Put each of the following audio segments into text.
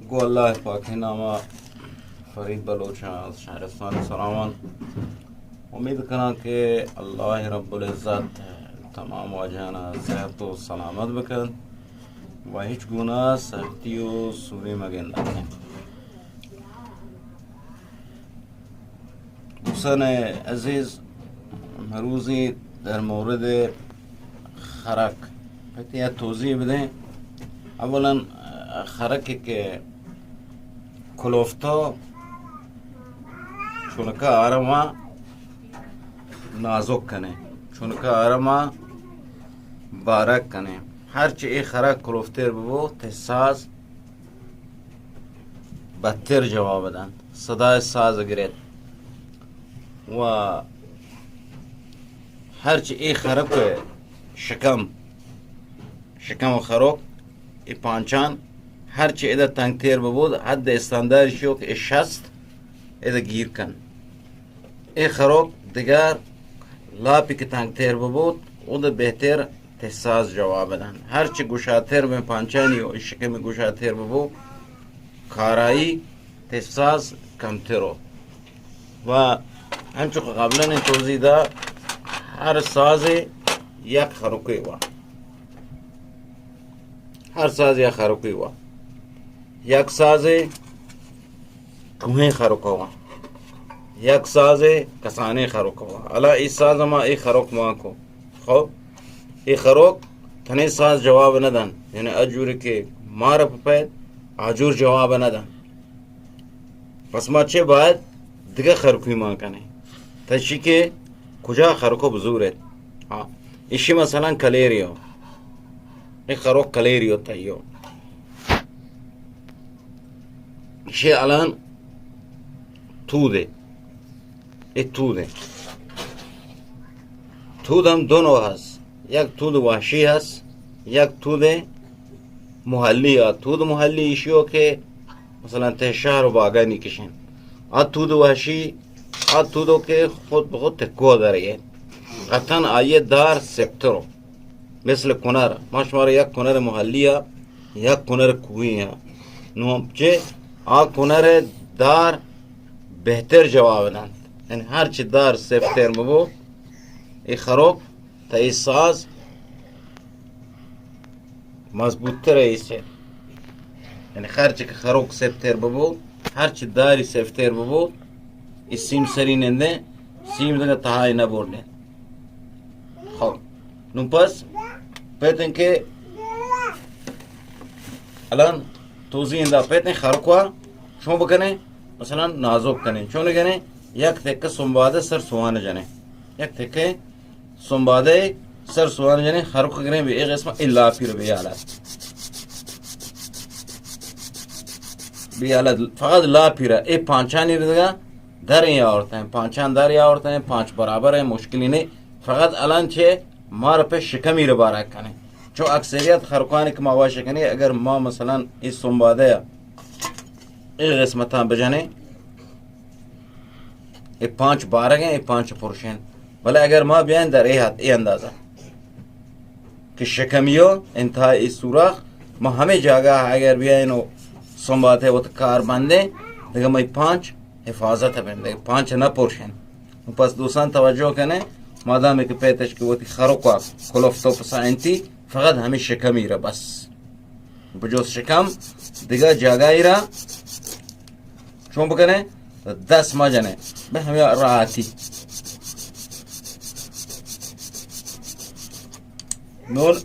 گوں اللہ پاکیں ناما، فرید بلوچ آں، از شہرستان سراوان۔ امید کناں کہ اللہ رب العزت تمام واجہانا صحت و سلامت بکنت و ہچ گونہ سختی و سوری مگندنت۔ دوستان عزیز، مروزی در مورد خرک پتی یک توضیح بدیں۔ اولاً خرک کہ کلوفتو چونکا آرما نازک کنے، چونکا آرما بارک کنے۔ ہرچہ اے خرک کلوفتر ببو، تہ ساز بدتر جواب دنت، صدای ساز گرت و ہرچہ اے خرک شکم، شکم و خروک، اے پانچان ہرچہ ادا تنگتر ببود، حد استاندار شو کہ اے شست ادا گیر کن۔ اے خروک دگہ لاپی کہ تنگتر ببود، اود بہتر تہ ساز جواب دن۔ ہرچہ گشاتر بیں پانچانی و شکم گشاتر ببو، کارائی تہ ساز کمتر و، و ہنچو کہ قبلاً توضیح دا، ہر سازے یک خروکے وا، ہر ساز یک خروکے وا، یک سازے کوہیں خروک وا، یک سازے کسانیں خروک وا۔ الا اے ساز ما اے خروک ما کو۔ خب، اے خروک تنے ساز جواب نہ دن، یعنی اجور کہ مار پپید آجور جواب نہ دن۔ پس ما چہ باید دگہ خروکی مان کنیں۔ تشی کہ کجا خروکو بزورت۔ ہاں، اشی مثلاً کلیریو۔ اے خروک کلیریو تیو۔ اشی الان تودے۔ اے تودے۔ تود ہم دو نوع ہست۔ یک تود وحشی ہست، یک تود محلی۔ آ تود محلی ایشیو کہ مثلاً تہ شہر و باگانی کشن۔ آ تود وحشی، آ تودو کہ خود بخود تکو درے۔ قطعاً آئیے دار سپترو۔ مثل کنر، ما شمارا یک کنر محلی آ، یک کنر کوہی آ۔ نو ہم چہ آ کنر دار بہتر جواب دنت۔ یعنی ہر چہ دار سپتر مبو، اے خروک تہ اے ساز مضبوط تر ایسے۔ یعنی ہرچہ کہ خروک سفتر ببو، ہرچہ داری سفتر ببو، اے سیم سری نندیں، سیم دگہ تہائی نہ بردیں۔ خب، نوں پس پتیں کہ الان توضیح دا، پتیں خرکوا چون بکنیں، مثلاً نازک کنیں، چون کنیں، یک تکہ سنبادہ سر سوان جنیں، یک تکہ سنبادہ سر سوان جنیں، خرک گریں بہ اے قسم اے لاپی رو بہ حالت۔ بہ حالت فقط لاپی را، اے پانچانی ردگا در اے آورتیں، پانچان در اے آورتیں، پانچ برابر ہیں، مشکلی نہیں۔ فقط الان چہ مار پہ شکمی رو بارا کنیں۔ چو اکثریت خرکانی کہ ما واشہ کنیں، اگر ما مثلاً اے سنبادہ اے قسمتاں بجنیں، اے پانچ بارگیں، اے پانچ پرشیں۔ بلے اگر ما بیایں در اے حد، اے اندازہ کہ شکمیو انتہائی سوراخ، ما ہمے جاگہ اگر بیایں و سنباتے وت کار بندیں، دگہ مئی پانچ حفاظت بیں، دگہ پانچ نہ پرشیں۔ پس دوستان توجہ کنیں، مادام کہ پیتش کہ وتی خرکا کلفتو پسا انتی، فقط ہمے شکمی را بس۔ بجز شکم دگہ جاگائی را چون بکنیں؟ دست مجنیں۔ بہ ہمے راحتی۔ نون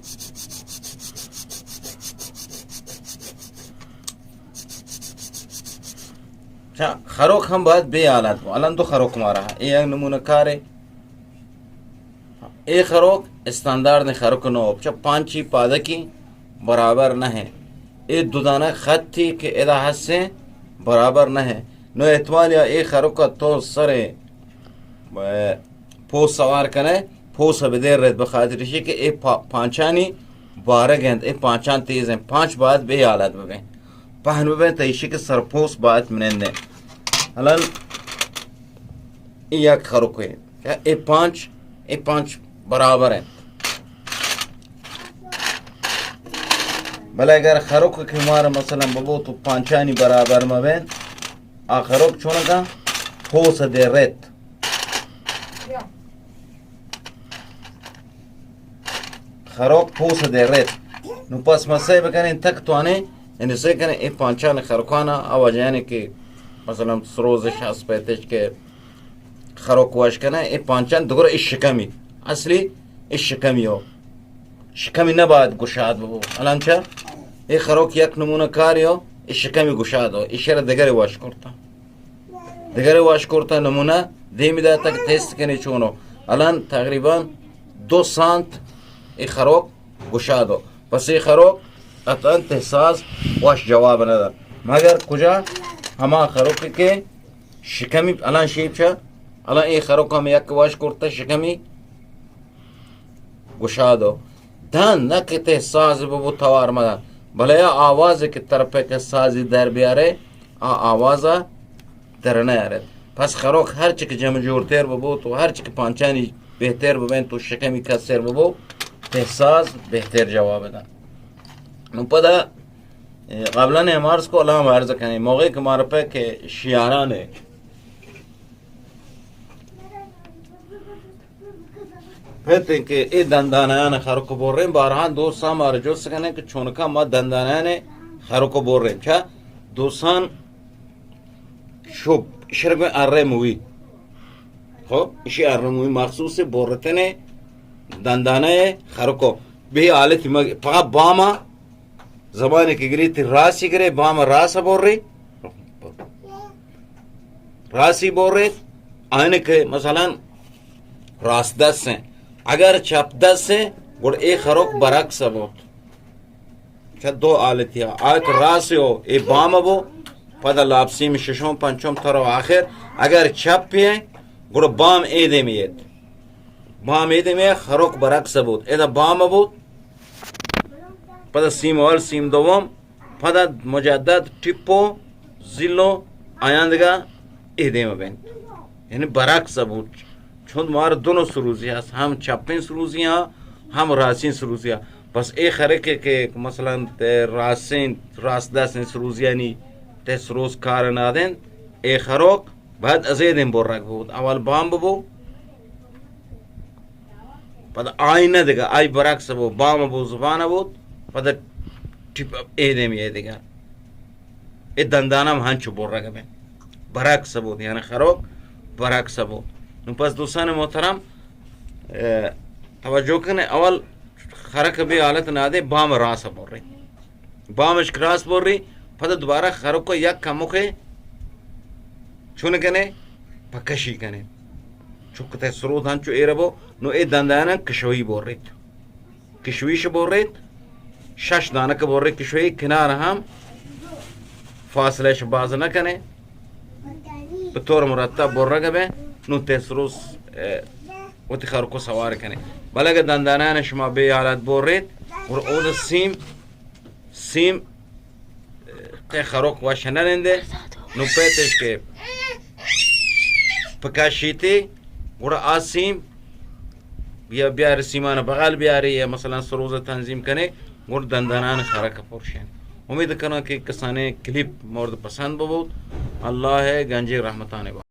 چا خروک ہم باید بے حالت بو۔ الان دو خروک مارا۔ اے یک نمونہ کارے۔ اے خروک استاندارد خروک نو، چہ پانچی پادکی برابر نہ ہے۔ اے دو دانہ خطی کہ ادا ہستیں برابر نہ ہے۔ نو احتمال یا اے خروک تو سرے، اے، پوس سوار کنے، پوس بدے رد، بخاطر اشی کہ اے پا-، پانچانی بارگ انت، اے پانچان تیز ہیں، پانچ باید بے حالت ببیں، پہن ببیں، تا اشی کہ سرپوس باید منندیں۔ الان اے یک خروک ہے۔ اے پانچ، اے پانچ برابر ہیں۔ بلے اگر خروک کہ مارا مثلاً ببو تو پانچانی برابر مبین، آ خروک چونکا پوس دے ریت۔ خروک پوس دے ریت۔ نو پس مسئے بکنیں تک توانیں، یعنی سے کنیں اے پانچان خروکانا آ وجہ یعنی کہ مثلاً سروزش ہست پیتش کہ خروک وش کنه، اے پانچان دگرا اے شکمی، اصلی اے شکمی ہو۔ شکمی نباید گشاد ببو۔ الان چا اے خروک یک نمونه کاری ہو، اے شکمی گشاد ہو، ایشرا دگرے وش کرتا۔ دگرے وش کرتا نمونه دیمی داتا کہ تست کنی چونو۔ الان تقریباً دو سانت اے خروک گشاد ہو۔ پس اے خروک قطعاً تہ ساز وش جواب ندا۔ مگر کجا ہما خروک کہ شکمی الان شیپ چا، الان اے خروک ہم یک وش کرتا شکمی گشادو۔ دان نہ کہ تہ ساز ببو توار مدن، بلے آ آواز کہ ترپے کہ سازی در بیارے، آ آوازا در نیارت۔ پس خروک ہر چی کہ جم جوڑتر ببو تو ہر چی کہ پانچانی بہتر ببین تو شکمی کسر ببو، تہ ساز بہتر جواب دن۔ نو پدا، اے، قبلاً ہم عرض کو، الان ہم عرض کنیں، موقعی کہ مارا پہ کہ شیاران ہے، پت کہ اے دندانیان خروک بریں، بارہاں دوستاں مارا جست کنیں کہ چونکا ما دندانیان خروک بریں۔ چا دوستان شب شرگویں ارے موی۔ خب، اشی ارے موی مخصوص برتنے دندانہ خروکو۔ بے حالتی مگ-، فقط باما زمانے کہ گری تی راسی گرے، باما راس بوری۔ راسی بوری، آنے کہ مثلاً راس دست ہیں۔ اگر چپ دست ہیں، گڑ اے خروک برعکس بوت۔ چہ دو حالتی ہا۔ آ کہ راس ہو، اے بام بو، پدا لاپ سیم ششم پنچم ترو آخر۔ اگر چپ ہیں، گڑ بام اے دیمی ایت۔ بام اے دیمی خروک برعکس بوت۔ ادا بام بوت، پدا سیم اول، سیم دوم، پدا مجدد ٹپو زلو آیان دگہ اے دیم بین۔ یعنی برعکس بوت۔ چون مار دونوں سروزی ہست، ہم چپیں سروزی ہاں، ہم راسیں سروزی ہاں۔ بس اے خرکے کہ مثلاً تے راسیں، راس دستیں سروزیانی تے سروز کار نادن، اے خروک بعد ازیدیں برگ بود۔ اول بام ببو، پدا آئی نہ دگہ، آئی برعکس بو، بام بو، زبان بود، پدا ٹپ اے دیم اے دگہ۔ اے دندانم ہنچو برگ بین۔ برعکس بود، یعنی خروک برعکس بود۔ نو پس دوستان محترم، اے، توجہ کنے، اول خرک بے حالت نہ دے، بام راس بر رہے۔ بامش کراس بوری، پدا دوبارہ خروکو یک کموکے چون کنے، پکشی کنے۔ چکتے سرود ہنچو ایر بو، نو اے دنداناں کشوئی بوریت۔ کشویش بوریت، شش دانک بوری کشوئی کنار ہم فاصلہ اش باز نہ کنے۔ بطور مرتب برگ بے، نو تے سروز، اے، وتی خروکو سوار کنے۔ بلے اگہ دندانان شما بے حالت بوریت، اور اود سیم سیم، اے، تے خروک وش نہ نندے، نو پیتش کہ پکاشیتی، گڑا آ سیم یا بیار سیمان بغل بیاری یا مثلاً سروز تنظیم کنے، گڑ دندانان خرک پرشین۔ امید کناں کہ کسانے کلیپ مورد پسند ببوت۔ اللہ گنجی رحمتان با۔